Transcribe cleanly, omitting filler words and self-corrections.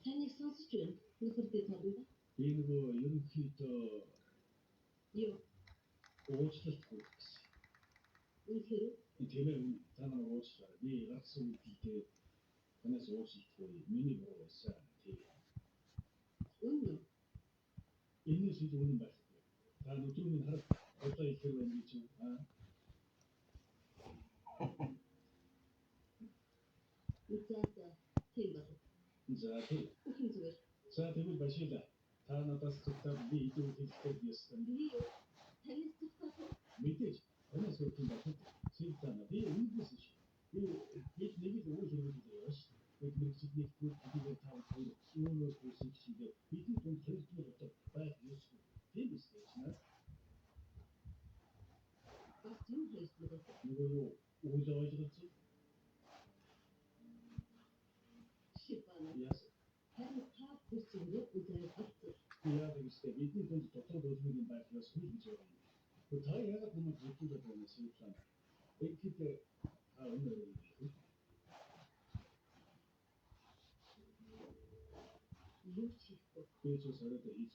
Таныг сонсож байна. Нөхөр би тань. Би нөгөө ерөнхийдөө Юу? уучлалт гуйх гэсэн. Үнэхээр үү? Тийм ээ, үнэ. Та намайг уучлаарай. Би гаргасан үйлдэлдээ танаас уучлалт гуйя. Миний буруу байсан. Тийм. Үнэн үү? Энэс илүү үнэн байхгүй. Та нүдрүү минь харах одоо ихээр байна гэж юу? Аа? За за. Тийм болов. За тийм. Бүх юм зүгээр. За тэгвэл Башила, та надаас зүгтаад би илүү хэлэхдээ ёстой. Би юу? Танаас зүгтаах уу? Мэдээж танаас өөр юм байна. Светлана, би үнэнээс ш. Би бид нэг л үйл хэрэглээ яваа ш. Бид мэргэжил нэгдүгээр хэдийгээр та хоёр өөрөөр хүсэх чигээ бидний дунд хоёрдугаар утга байх ёсгүй. Тийм биз дээ чинь. Бас юу хоёрдугаар утга? Нөгөө юу үйл ойлголцол Шипана. яасан. Харин та тэр чигээр үл ойлголцол. Би яадаг гэжтэй бидний дунд дотоод улмын юм байх ёсгүй л гэж байгаа юм. Гэхдээ та яагаад намайг зүтгүүлээд байна Светлана? Тэгэхэд та өнөө юм бэ? Юу ч хийхгүй. Би ч сориод хийж